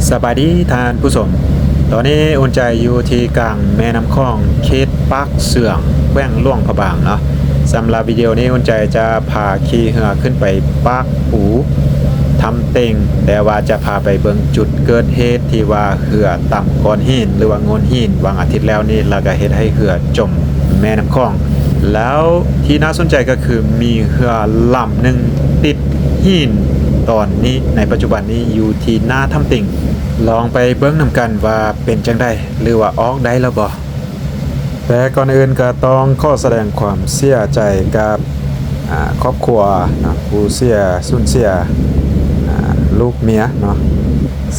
ສະບາຍດີທ່ານຜູ້ຊົມ, ຕອນນີ້ອຸ່ນໃຈຢູ່ທີ່ກາງແມ່ນ້ຳຂອງ ເຂດປາກເຊືອງ ແຂວງຫຼວງພະບາງເນາະ. ສຳລັບວິດີໂອນີ້ ອຸ່ນໃຈຈະພາຂີ່ເຮືອຂຶ້ນໄປປາກອູ ຖ້ຳເຕັງ, ແຕ່ວ່າຈະພາໄປເບິ່ງຈຸດເກີດເຫດທີ່ວ່າເຮືອຕຳກ້ອນຫີນ ຫຼືວ່າໂງ່ນຫີນ ຫວ່າງອາທິດແລ້ວນີ້ ແລ້ວກະເຮັດໃຫ້ເຮືອຈົມແມ່ນ້ຳຂອງ. ແລ້ວທີ່ໜ້າສົນໃຈກໍຄືມີເຮືອລຳໜຶ່ງຕິດຫີນຕອນນີ້ ໃນປັດຈຸບັນນີ້ຢູ່ທີ່ໜ້າຖ້ຳເຕັງ. ລອງໄປເບິ່ງນຳກັນວ່າເປັນຈັ່ງໃດ ຫຼືວ່າອອກໄດ້ແລ້ວບໍ່? ແຕ່ກ່ອນອື່ນກໍຕ້ອງຂໍສະແດງຄວາມເສຍໃຈກັບ ອາ ຄອບຄົວເນາະ ຜູ້ເສຍ ສູນເສຍ ອາ ລູກເມຍເນາະ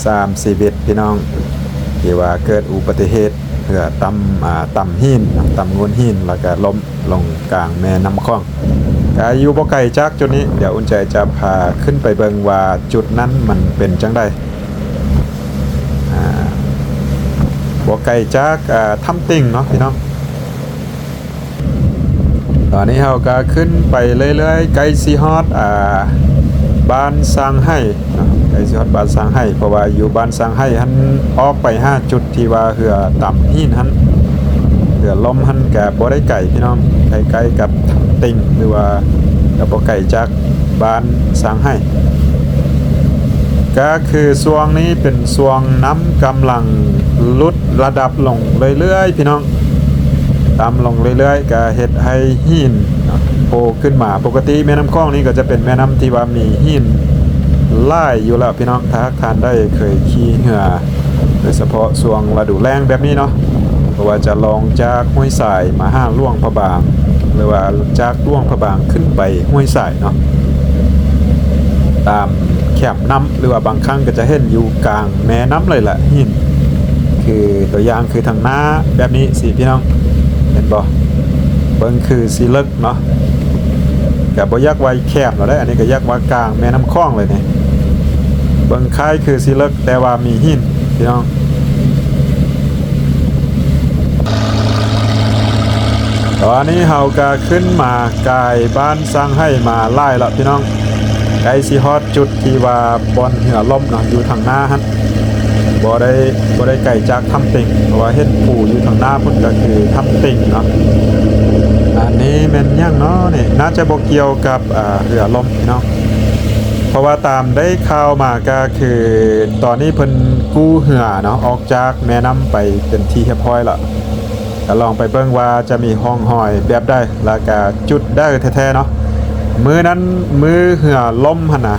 ສາມຊີວິດພີ່ນ້ອງ ທີ່ວ່າເກີດອຸບັດຕິເຫດເຮືອຕຳ ອາ ຕຳຫີນເນາະ ຕຳໂງ່ນຫີນ ແລ້ວກໍລົ້ມລົງກາງແມ່ນ້ຳຂອງ. ກໍຢູ່ບໍ່ໄກຈາກຈຸດນີ້ ດຽວອຸ່ນໃຈຈະພາຂຶ້ນໄປເບິ່ງວ່າຈຸດນັ້ນມັນເປັນຈັ່ງໃດ. ອາ ບໍ່ໄກຈາກ ອາ ຖ້ຳເຕັງເນາະພີ່ນ້ອງ. ຕອນນີ້ເຮົາກໍຂຶ້ນໄປເລື້ອຍໆ ໃກ້ຊິຮອດ ອາ ບ້ານຊ້າງໄຫ້ເນາະ ໃກ້ຊິຮອດບ້ານຊ້າງໄຫ້ ເພາະວ່າຢູ່ບ້ານຊ້າງໄຫ້ຫັ້ນ ອອກໄປຫາຈຸດທີ່ວ່າເຮືອຕຳຫີນຫັ້ນ ເຮືອລົ້ມຫັ້ນ ກໍບໍ່ໄດ້ໄກພີ່ນ້ອງ ໃກ້ໆກັບເຕັງ ຫຼືວ່າກໍບໍ່ໄກຈາກ ບ້ານຊ້າງໄຫ້. ກໍຄືຊ່ວງນີ້ເປັນຊ່ວງນ້ຳກຳລັງຫຼຸດລະດັບລົງເລື້ອຍໆ ພີ່ນ້ອງ, ຕ່ຳລົງເລື້ອຍໆ ກໍເຮັດໃຫ້ຫີນໂຜຂຶ້ນມາ. ປົກກະຕິແມ່ນ້ຳຂອງນີ້ກໍຈະເປັນແມ່ນ້ຳທີ່ວ່າມີຫີນຫຼາຍຢູ່ແລ້ວ ພີ່ນ້ອງ. ຖ້າຫາກທ່ານໃດເຄີຍຂີ່ເຮືອ ໂດຍສະເພາະຊ່ວງລະດູແລ້ງແບບນີ້ເນາະ, ບໍ່ວ່າຈະລ່ອງຈາກຫ້ວຍຊາຍມາຫາຫຼວງພະບາງ ຫຼືວ່າຈາກຫຼວງພະບາງຂຶ້ນໄປຫ້ວຍຊາຍເນາະ, ຕາມແຄມນ້ຳ ຫຼືວ່າບາງຄັ້ງກໍຈະເຫັນຢູ່ກາງແມ່ນ້ຳເລີຍລະຫີນ. ຄືຕົວຢ່າງຄືທາງໜ້າແບບນີ້ຊີ້ ພີ່ນ້ອງ ເຫັນບໍ່? ເບິ່ງຄືຊິເລິກ ເນາະ, ກະບໍ່ຢາກວ່າແຄມແລ້ວເດ້, ອັນນີ້ກະຢາກວ່າກາງແມ່ນ້ຳຂອງເລີຍນີ້. ເບິ່ງຄ້າຍຄືຊິເລິກ ແຕ່ວ່າມີຫີນ ພີ່ນ້ອງ. ຕອນນີ້ເຮົາກະຂຶ້ນມາກາຍບ້ານຊ້າງໄຫ້ມາຫຼາຍແລ້ວ ພີ່ນ້ອງ, ໃກ້ຊິຮອດຈຸດທີ່ວ່າບ່ອນເຮືອລົ້ມເນາະ ຢູ່ທາງໜ້າຫັ້ນ. ບໍ່ໄດ້ ບໍ່ໄດ້ໄກຈາກຖ້ຳເຕັງ ເພາະວ່າເຫັນພູຢູ່ທາງໜ້າພຸ້ນ ກໍຄືຖ້ຳເຕັງເນາະ. ອັນນີ້ແມ່ນຫຍັງເນາະນີ້? ໜ້າຈະບໍ່ກ່ຽວກັບ ອ່າ ເຮືອລົ້ມເນາະ, ເພາະວ່າຕາມໄດ້ຂ່າວມາກໍຄື ຕອນນີ້ເພິ່ນກູ້ເຮືອເນາະ ອອກຈາກແມ່ນ້ຳໄປເປັນທີ່ຮຽບຮ້ອຍແລ້ວ. ກໍລອງໄປເບິ່ງວ່າຈະມີຮ່ອງຮອຍແບບໃດ ແລ້ວກະຈຸດໃດແທ້ໆເນາະ. ມື້ນັ້ນ ມື້ເຮືອລົ້ມຫັ້ນນະ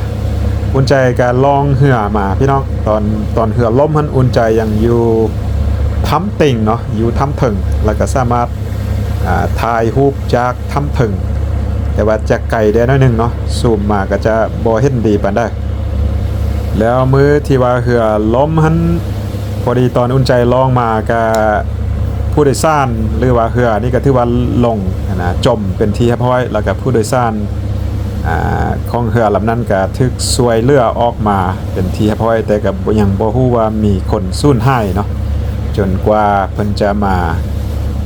ອຸ່ນໃຈກະລ່ອງເຮືອມາ ພີ່ນ້ອງ, ຕອນ ຕອນເຮືອລົ້ມຫັ້ນ ອຸ່ນໃຈຍັງຢູ່ຖ້ຳເຕັງເນາະ, ຢູ່ຖ້ຳເທິງ ແລ້ວກະສາມາດ ອ່າ ຖ່າຍຮູບຈາກຖ້ຳເທິງ, ແຕ່ວ່າຈະໄກແດ່ໜ້ອຍໜຶ່ງເນາະ, ຊູມມາກະຈະບໍ່ເຫັນດີປານໃດ. ແລ້ວມື້ທີ່ວ່າເຮືອລົ້ມຫັ້ນ ພໍດີຕອນອຸ່ນໃຈລ່ອງມາກະ ຜູ້ໂດຍສານ ຫຼືວ່າເຮືອນີ້ກະຖືວ່າລົງຫັ້ນນະ ຈົມເປັນທີ່ຮຽບຮ້ອຍ, ແລ້ວກະຜູ້ໂດຍສານ ອ່າ ຂອງເຮືອລຳນັ້ນກະຖືກຊ່ວຍເຫຼືອອອກມາເປັນທີ່ຮຽບຮ້ອຍ, ແຕ່ກະບໍ່ ຍັງບໍ່ຮູ້ວ່າມີຄົນສູນຫາຍເນາະ, ຈົນກວ່າເພິ່ນຈະມາ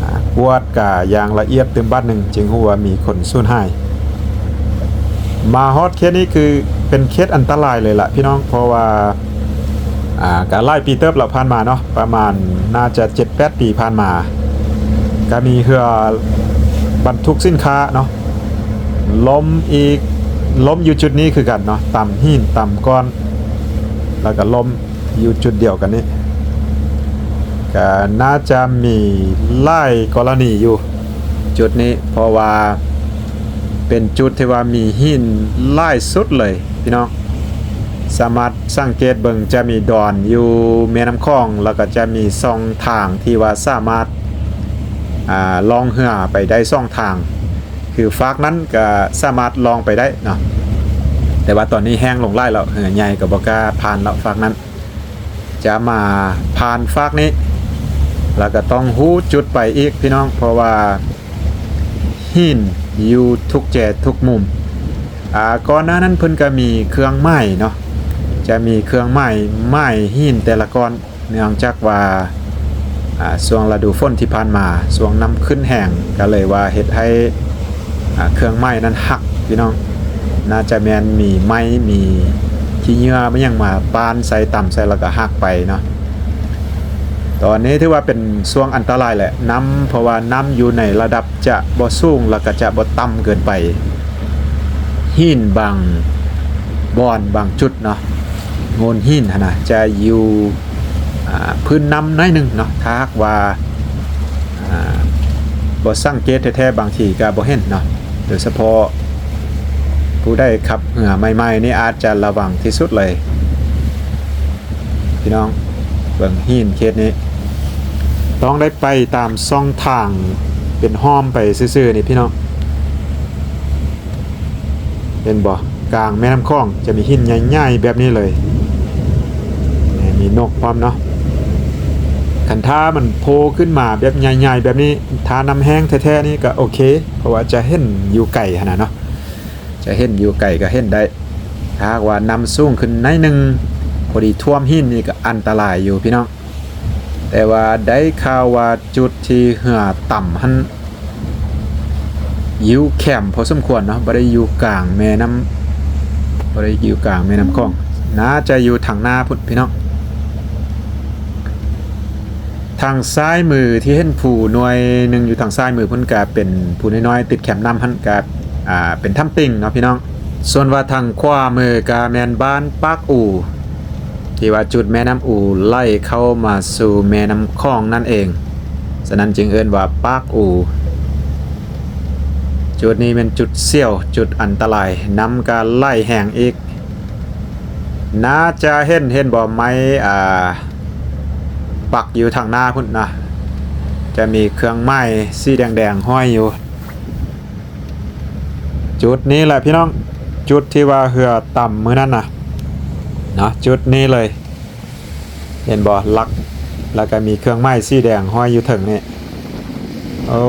ອ່າ ກວດກາຢ່າງລະອຽດຕື່ມບາດໜຶ່ງ ຈຶ່ງຮູ້ວ່າມີຄົນສູນຫາຍ. ມາຮອດເຂດນີ້ຄືເປັນເຂດອັນຕະລາຍເລີຍລະ ພີ່ນ້ອງ, ເພາະວ່າ ອ່າ ກະຫຼາຍປີເຕີບແລ້ວຜ່ານມາເນາະ, ປະມານໜ້າຈະເຈັດແປດປີຜ່ານມາ ກະມີເຮືອບັນທຸກສິນຄ້າເນາະ ລົ້ມອີກ, ລົ້ມຢູ່ຈຸດນີ້ຄືກັນເນາະ, ຕຳຫີນຕຳກ້ອນ ແລ້ວກະລົ້ມຢູ່ຈຸດດຽວກັນນີ້. ກະໜ້າຈະມີຫຼາຍກໍລະນີຢູ່ຈຸດນີ້ ເພາະວ່າເປັນຈຸດທີ່ວ່າມີຫີນຫຼາຍສຸດເລີຍ ພີ່ນ້ອງ. ສາມາດສັງເກດເບິ່ງ ຈະມີດອນຢູ່ແມ່ນ້ຳຂອງ ແລ້ວກໍຈະມີຊ່ອງທາງທີ່ວ່າສາມາດ ອ່າ ລ່ອງເຮືອໄປໄດ້ສອງທາງ, ຄືຟາກນັ້ນກໍສາມາດລ່ອງໄປໄດ້ເນາະ, ແຕ່ວ່າຕອນນີ້ແຫ້ງລົງຫຼາຍແລ້ວ, ເຮືອໃຫຍ່ກໍບໍ່ກ້າຜ່ານແລ້ວຟາກນັ້ນ. ຈະມາຜ່ານຟາກນີ້ ແລ້ວກໍຕ້ອງຮູ້ຈຸດໄປອີກ ພີ່ນ້ອງ, ເພາະວ່າຫີນຢູ່ທຸກແຈທຸກມຸມ. ອ່າ ກ່ອນໜ້ານັ້ນເພິ່ນກໍມີເຄື່ອງໝາຍເນາະ, ຈະມີເຄື່ອງໝາຍ ໝາຍຫີນແຕ່ລະກ້ອນ, ເນື່ອງຈາກວ່າ ອ່າ ຊ່ວງລະດູຝົນທີ່ຜ່ານມາ ຊ່ວງນ້ຳຂຶ້ນແຮງ ກໍເລີຍວ່າເຮັດໃຫ້ ອ່າ ເຄື່ອງໝາຍນັ້ນຫັກ ພີ່ນ້ອງ. ໜ້າຈະແມ່ນມີໄມ້ ມີ ຂີ້ເຫຍື້ອມາຫຍັງມາປານໃສ່ ຕຳໃສ່ ແລ້ວກໍຫັກໄປເນາະ. ຕອນນີ້ຖືວ່າເປັນຊ່ວງອັນຕະລາຍແຫຼະ ນ້ຳ ເພາະວ່ານ້ຳຢູ່ໃນລະດັບຈະບໍ່ສູງ ແລ້ວກໍຈະບໍ່ຕ່ຳເກີນໄປ. ຫີນບາງບ່ອນບາງຈຸດເນາະ ໂງ່ນຫີນຫັ້ນນະ ຈະຢູ່ ອ່າ ພື້ນນ້ຳໜ້ອຍໜຶ່ງເນາະ. ຖ້າຫາກວ່າ ອ່າ ບໍ່ສັງເກດແທ້ໆ ບາງທີກໍບໍ່ເຫັນເນາະ. ໂດຍສະເພາະຜູ້ໃດຂັບເຮືອໃໝ່ໆ ນີ້ອາດຈະລະວັງທີ່ສຸດເລີຍ ພີ່ນ້ອງ. ເບິ່ງຫີນເຂດນີ້ ຕ້ອງໄດ້ໄປຕາມຊ່ອງທາງເປັນຮ່ອມໄປຊື່ໆ ນີ້ພີ່ນ້ອງ. ເຫັນບໍ່? ກາງແມ່ນ້ຳຂອງຈະມີຫີນໃຫຍ່ໆ ແບບນີ້ເລີຍ ມີນົກພ້ອມເນາະ. ຄັນຖ້າມັນໂຜ່ຂຶ້ນມາແບບໃຫຍ່ໆ ແບບນີ້ ຖ້ານ້ຳແຫ້ງແທ້ໆ ນີ້ກໍໂອເຄ ເພາະວ່າຈະເຫັນຢູ່ໄກຫັ້ນນະເນາະ ຈະເຫັນຢູ່ໄກກໍເຫັນໄດ້. ຖ້າຫາກວ່ານ້ຳສູງຂຶ້ນໜ້ອຍໜຶ່ງ ພໍດີຖ້ວມຫີນ ນີ້ກໍອັນຕະລາຍຢູ່ ພີ່ນ້ອງ. ແຕ່ວ່າໄດ້ຂ່າວວ່າຈຸດທີ່ເຮືອຕຳຫັ້ນ ຢູ່ແຄມພໍສົມຄວນເນາະ ບໍ່ໄດ້ຢູ່ກາງແມ່ນ້ຳ ບໍ່ໄດ້ຢູ່ກາງແມ່ນ້ຳຂອງ ໜ້າຈະຢູ່ທາງໜ້າພຸ້ນ ພີ່ນ້ອງ. ທາງຊ້າຍມືທີ່ເຫັນພູໜ່ວຍໜຶ່ງຢູ່ທາງຊ້າຍມືພຸ້ນ ກະເປັນພູນ້ອຍໆ ຕິດແຄມນ້ຳຫັ້ນ ກະ ອ່າ ເປັນຖ້ຳຕິ່ງເນາະ ພີ່ນ້ອງ. ສ່ວນວ່າທາງຂວາມືກະແມ່ນບ້ານປາກອູ ທີ່ວ່າຈຸດແມ່ນ້ຳອູໄຫຼເຂົ້າມາສູ່ແມ່ນ້ຳຂອງນັ້ນເອງ, ສະນັ້ນຈຶ່ງເອີ້ນວ່າປາກອູ. ຈຸດນີ້ແມ່ນຈຸດສ່ຽວ ຈຸດອັນຕະລາຍ, ນ້ຳກະໄຫຼແຮງອີກ. ໜ້າຈະເຫັນ, ເຫັນບໍ່? ໄມ້ ອ່າ ປັກຢູ່ທາງໜ້າພຸ້ນນະ, ຈະມີເຄື່ອງໝາຍສີແດງໆຫ້ອຍຢູ່. ຈຸດນີ້ແຫຼະພີ່ນ້ອງ, ຈຸດທີ່ວ່າເຮືອຕຳມື້ນັ້ນນະເນາະ, ຈຸດນີ້ເລີຍ. ເຫັນບໍ່? ຫຼັກ ແລ້ວກໍມີເຄື່ອງໝາຍສີແດງຫ້ອຍຢູ່ເທິງນີ້. ໂອ້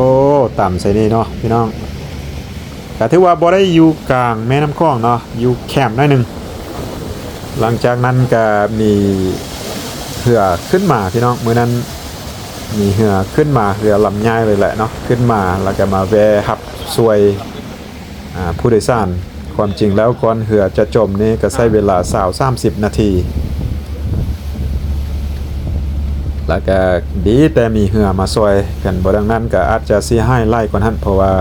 ຕຳໃສ່ນີ້ເນາະພີ່ນ້ອງ, ກໍຖືວ່າບໍ່ໄດ້ຢູ່ກາງແມ່ນ້ຳຂອງເນາະ, ຢູ່ແຄມໜ້ອຍໜຶ່ງ. ຫຼັງຈາກນັ້ນກໍມີເຮືອຂຶ້ນມາພີ່ນ້ອງ, ມື້ນັ້ນມີເຮືອຂຶ້ນມາ, ເຮືອລຳໃຫຍ່ເລີຍແຫຼະເນາະ, ຂຶ້ນມາແລ້ວກໍມາແວ່ຮັບຊ່ວຍ ອ່າ ຜູ້ໂດຍສານ. ຄວາມຈິງແລ້ວກ່ອນເຮືອຈະຈົມນີ້ກໍໃຊ້ເວລາຊາວສາມສິບນາທີ, ແລ້ວກໍດີແຕ່ມີເຮືອມາຊ່ວຍ, ຄັນບໍ່ດັ່ງນັ້ນກໍອາດຈະເສຍຫາຍຫຼາຍກວ່ານັ້ນ, ເພາະວ່າ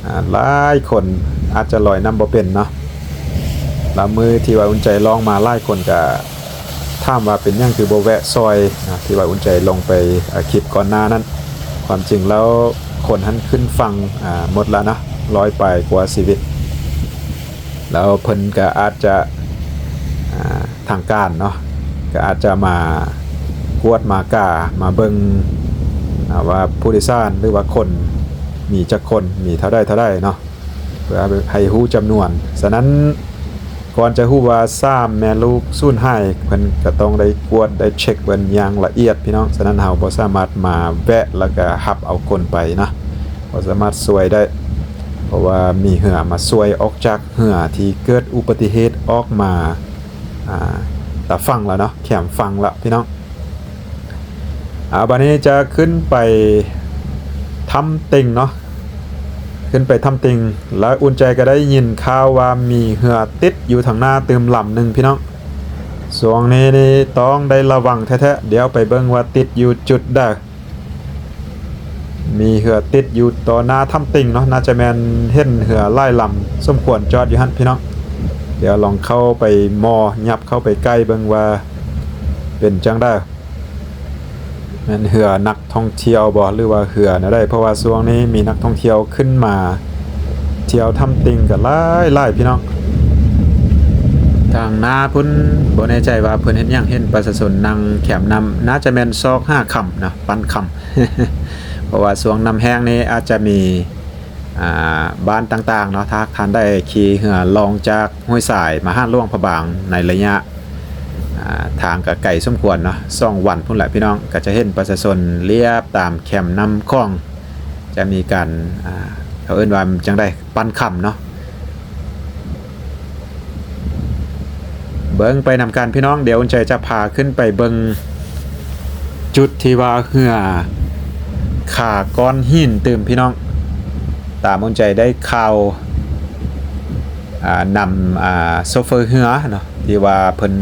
ອ່າ ຫຼາຍຄົນອາດຈະລອຍນ້ຳບໍ່ເປັນເນາະ. ລະມື້ທີ່ວ່າອຸ່ນໃຈລອງມາ ຫຼາຍຄົນກໍ ຖາມວ່າເປັນຫຍັງຄືບໍ່ແວະຊ່ອຍນະ, ທີ່ວ່າອຸ່ນໃຈລົງໄປ ອາ ຄລິບກ່ອນໜ້ານັ້ນ. ຄວາມຈິງແລ້ວຄົນຫັ້ນຂຶ້ນຝັ່ງ ອາ ໝົດລະນະ, ຮ້ອຍປາຍກວ່າຊີວິດ. ແລ້ວເພິ່ນກໍອາດຈະ ອາ ທາງການເນາະ, ກໍອາດຈະມາກວດມາກາ ມາເບິ່ງ ອາ ວ່າຜູ້ໂດຍສານ ຫຼືວ່າຄົນ ມີຈັກຄົນ, ມີເທົ່າໃດເທົ່າໃດເນາະ. ເພື່ອໃຫ້ຮູ້ຈຳນວນ. ສະນັ້ນ ກ່ອນຈະຮູ້ວ່າສາມແມ່ລູກສູນຫາຍ, ເພິ່ນກໍຕ້ອງໄດ້ກວດໄດ້ເຊັກເບິ່ງຢ່າງລະອຽດພີ່ນ້ອງ. ສະນັ້ນ ເຮົາບໍ່ສາມາດມາແວະ ແລ້ວກໍຮັບເອົາຄົນໄປນະ, ບໍ່ສາມາດຊ່ວຍໄດ້, ເພາະວ່າມີເຮືອມາຊ່ວຍອອກຈາກເຮືອທີ່ເກີດອຸບັດຕິເຫດອອກມາ ອ່າ ຕາຝັ່ງແລ້ວເນາະ, ແຄມຝັ່ງລະພີ່ນ້ອງ. ອ່າ ບາດນີ້ຈະຂຶ້ນໄປຖ້ຳຕິ່ງເນາະ, ຂຶ້ນໄປຖ້ຳຕິ່ງ ແລ້ວອຸ່ນໃຈກໍໄດ້ຍິນຂ່າວວ່າມີເຮືອຕິດຢູ່ທາງໜ້າຕື່ມລຳໜຶ່ງພີ່ນ້ອງ. ຊ່ວງນີ້ນີ້ຕ້ອງໄດ້ລະວັງແທ້ໆ, ດຽວໄປເບິ່ງວ່າຕິດຢູ່ຈຸດໃດ. ມີເຮືອຕິດຢູ່ຕໍ່ໜ້າຖ້ຳຕິ່ງເນາະ, ໜ້າຈະແມ່ນເຫັນເຮືອຫຼາຍລຳສົມຄວນຈອດຢູ່ຫັ້ນພີ່ນ້ອງ. ດຽວລອງເຂົ້າໄປໝໍ້ ຫຍັບເຂົ້າໄປໃກ້ເບິ່ງວ່າເປັນຈັ່ງໃດ. ແມ່ນເຮືອນັກທ່ອງທ່ຽວບໍ່ ຫຼືວ່າເຮືອແນວໃດ? ເພາະວ່າຊ່ວງນີ້ມີນັກທ່ອງທ່ຽວຂຶ້ນມາທ່ຽວຖ້ຳຕິ່ງກໍຫຼາຍໆ ພີ່ນ້ອງ. ທາງໜ້າພຸ້ນບໍ່ແນ່ໃຈວ່າເພິ່ນເຮັດຫຍັງ, ເຫັນປະຊາຊົນນັ່ງແຄມນ້ຳ, ໜ້າຈະແມ່ນຊອກຫາຄຳນະ, ປັ້ນຄຳ. ເພາະວ່າຊ່ວງນ້ຳແຫ້ງນີ້ອາດຈະມີ ອ່າ ບ້ານຕ່າງໆເນາະ, ຖ້າຫາກທ່ານໃດຂີ່ເຮືອລ່ອງຈາກຫ້ວຍຊາຍມາຫາຫຼວງພະບາງ ໃນໄລຍະ ອ່າ ທາງກໍໄກສົມຄວນເນາະ, ສອງວັນພຸ້ນແຫຼະພີ່ນ້ອງ, ກໍຈະເຫັນປະຊາຊົນລຽບຕາມແຄມນ້ຳຂອງ ຈະມີການ ອ່າ ເຂົາເອີ້ນວ່າຈັ່ງໃດ? ປັ້ນຄຳເນາະ. ເບິ່ງໄປນຳກັນພີ່ນ້ອງ, ດຽວອຸ່ນໃຈຈະພາຂຶ້ນໄປເບິ່ງຈຸດທີ່ວ່າເຮືອຄາກ້ອນຫີນຕື່ມພີ່ນ້ອງ. ຕາມອຸ່ນໃຈໄດ້ຂ່າວ ອ່າ ນຳ ອ່າ ໂຊເຟີເຮືອເນາະ, ທີ່ວ່າເພິ່ນ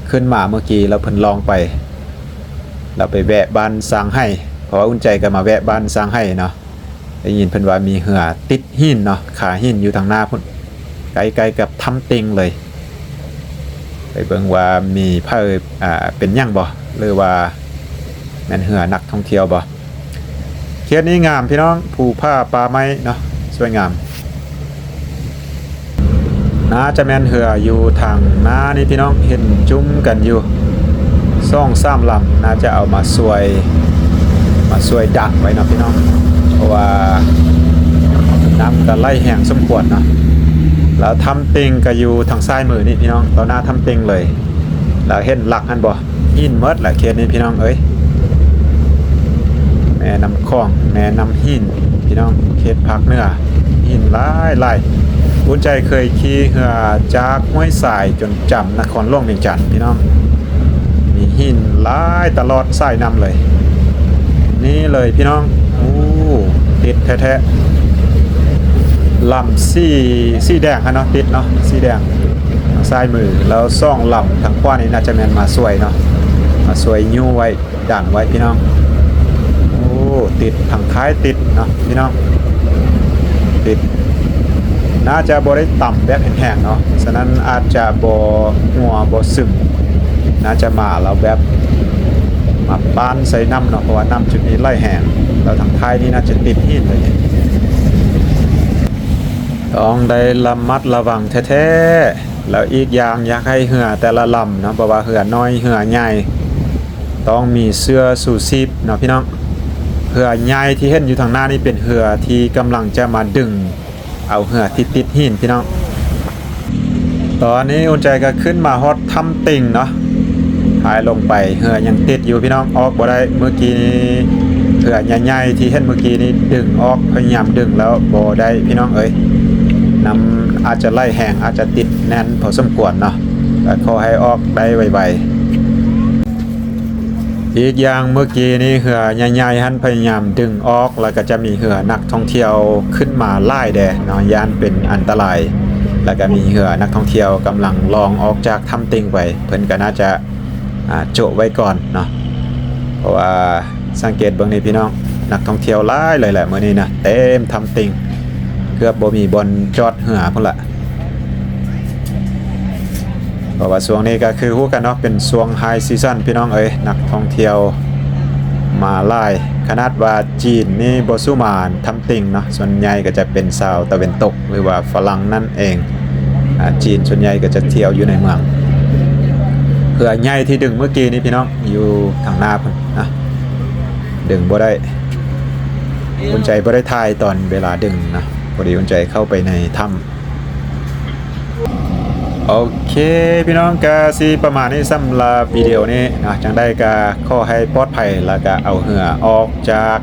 ຂຶ້ນມາເມື່ອກີ້ ແລ້ວເພິ່ນລ່ອງໄປ ແລ້ວໄປແວະບ້ານຊ້າງໄຫ້ ເພາະວ່າອຸ່ນໃຈກໍມາແວະບ້ານຊ້າງໄຫ້ເນາະ. ໄດ້ຍິນເພິ່ນວ່າມີເຮືອຕິດຫີນເນາະ ຄາຫີນຢູ່ທາງໜ້າພຸ້ນ ໃກ້ໆກັບຖ້ຳຕິ່ງເລີຍ. ໄປເບິ່ງວ່າມີໃຜ ອ່າ ເປັນຫຍັງບໍ່ ຫຼືວ່າແມ່ນເຮືອນັກທ່ອງທ່ຽວບໍ່. ເຂດນີ້ງາມພີ່ນ້ອງ ພູຜາປ່າໄມ້ເນາະ ສວຍງາມ. ໜ້າຈະແມ່ນເຮືອຢູ່ທາງໜ້ານີ້ພີ່ນ້ອງ ເຫັນຈຸ້ມກັນຢູ່ສອງສາມລຳ ໜ້າຈະເອົາມາຊ່ວຍ ມາຊ່ວຍດັນໄວ້ເນາະພີ່ນ້ອງ ເພາະວ່ານ້ຳກໍໄຫຼແຮງສົມຄວນເນາະ. ແລ້ວຖ້ຳຕິ່ງກໍຢູ່ທາງຊ້າຍມືນີ້ພີ່ນ້ອງ ຕໍ່ໜ້າຖ້ຳຕິ່ງເລີຍ. ແລ້ວເຫັນຫຼັກຫັ້ນບໍ່? ຫີນໝົດແຫຼະເຂດນີ້ພີ່ນ້ອງເອີຍ. ແມ່ນ້ຳຂອງ ແມ່ນ້ຳຫີນພີ່ນ້ອງ ເຂດພາກເໜືອ ຫີນຫຼາຍໆ. ອຸ່ນໃຈເຄີຍຂີ່ເຮືອຈາກຫ້ວຍຊາຍຈົນຈຳນະຄອນຫຼວງວຽງຈັນພີ່ນ້ອງ ມີຫີນຫຼາຍຕະຫຼອດສາຍນ້ຳເລີຍ. ນີ້ເລີຍພີ່ນ້ອງ ໂອ້ ຕິດແທ້ໆ ລຳສີ ສີແດງຫັ້ນເນາະ ຕິດເນາະ ສີແດງທາງຊ້າຍມື ແລ້ວສອງລຳທາງຂວານີ້ໜ້າຈະແມ່ນມາຊ່ວຍເນາະ ມາຊ່ວຍຍູ້ໄວ້ ດັນໄວ້ພີ່ນ້ອງ. ໂອ້ ຕິດ ທາງທ້າຍຕິດເນາະພີ່ນ້ອງ ຕິດ ໜ້າຈະບໍ່ໄດ້ຕຳແບບແຮງໆເນາະ ສະນັ້ນອາດຈະບໍ່ຮົ່ວບໍ່ຊຶມ ໜ້າຈະມາແລ້ວແບບມາປ້ານໃສ່ນ້ຳເນາະ ເພາະວ່ານ້ຳຈຸດນີ້ໄຫຼແຮງ ແລ້ວທາງທ້າຍນີ້ໜ້າຈະຕິດຫີນເລີຍ. ຕ້ອງໄດ້ລະມັດລະວັງແທ້ໆ ແລ້ວອີກຢ່າງຢາກໃຫ້ເຮືອແຕ່ລະລຳເນາະ ບໍ່ວ່າເຮືອນ້ອຍເຮືອໃຫຍ່ ຕ້ອງມີເສື້ອຊູຊີບເນາະພີ່ນ້ອງ. ເຮືອໃຫຍ່ທີ່ເຫັນຢູ່ທາງໜ້ານີ້ເປັນເຮືອທີ່ກຳລັງຈະມາດຶງເອົາເຮືອທີ່ຕິດຫີນພີ່ນ້ອງ. ຕອນນີ້ອຸ່ນໃຈກໍຂຶ້ນມາຮອດຖ້ຳຕິ່ງເນາະ ພາຍລົງໄປ ເຮືອຍັງຕິດຢູ່ພີ່ນ້ອງ ອອກບໍ່ໄດ້. ເມື່ອກີ້ນີ້ເຮືອໃຫຍ່ໆທີ່ເຫັນເມື່ອກີ້ນີ້ດຶງອອກ ພະຍາຍາມດຶງແລ້ວບໍ່ໄດ້ພີ່ນ້ອງເອີຍ ນ້ຳອາດຈະໄຫຼແຮງ ອາດຈະຕິດແໜ້ນພໍສົມຄວນເນາະ ກໍຂໍໃຫ້ອອກໄດ້ໄວໆ. ອີກຢ່າງເມື່ອກີ້ນີ້ເຮືອໃຫຍ່ໆຫັ້ນພະຍາຍາມດຶງອອກ ແລ້ວກໍຈະມີເຮືອນັກທ່ອງທ່ຽວຂຶ້ນມາຫຼາຍແດ່ເນາະ ຢ້ານເປັນອັນຕະລາຍ ແລ້ວກໍມີເຮືອນັກທ່ອງທ່ຽວກຳລັງລ່ອງອອກຈາກຖ້ຳຕິ່ງໄປ ເພິ່ນກໍໜ້າຈະ ອ່າ ໂຈະໄວ້ກ່ອນເນາະ ເພາະວ່າສັງເກດເບິ່ງນີ້ພີ່ນ້ອງ ນັກທ່ອງທ່ຽວຫຼາຍເລີຍແຫຼະມື້ນີ້ນະ ເຕັມຖ້ຳຕິ່ງ ເກືອບບໍ່ມີບ່ອນຈອດເຮືອພຸ້ນລະ. ເພາະວ່າຊ່ວງນີ້ກໍຄືຮູ້ກັນເນາະ ເປັນຊ່ວງໄຮຊີຊັນພີ່ນ້ອງເອີຍ ນັກທ່ອງທ່ຽວມາຫຼາຍ ຂະໜາດວ່າຈີນນີ້ບໍ່ສູ້ມາຖ້ຳຕິ່ງເນາະ ສ່ວນໃຫຍ່ກໍຈະເປັນຊາວຕາເວັນຕົກ ຫຼືວ່າຝຣັ່ງນັ້ນເອງ. ອາ ຈີນສ່ວນໃຫຍ່ກໍຈະທ່ຽວຢູ່ໃນເມືອງ. ເຮືອໃຫຍ່ທີ່ດຶງເມື່ອກີ້ນີ້ພີ່ນ້ອງ ຢູ່ທາງໜ້າພຸ້ນນະ ດຶງບໍ່ໄດ້ ອຸ່ນໃຈບໍ່ໄດ້ຖ່າຍຕອນເວລາດຶງນະ ພໍດີອຸ່ນໃຈເຂົ້າໄປໃນຖ້ຳ. ໂອເຄພີ່ນ້ອງ ກະຊິປະມານນີ້ສຳລັບວິດີໂອນີ້ເນາະ ຈັ່ງໃດກະຂໍໃຫ້ປອດໄພ ແລ້ວກະເອົາເຮືອອອກຈາກ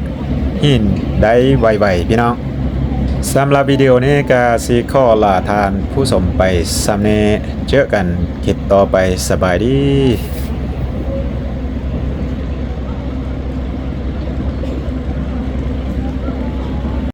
ຫີນໄດ້ໄວໆພີ່ນ້ອງ. ສຳລັບວິດີໂອນີ້ກະຊິຂໍລາທ່ານຜູ້ຊົມໄປສ່ຳນີ້ ເຈີກັນຄລິບຕໍ່ໄປ ສະບາຍດີ.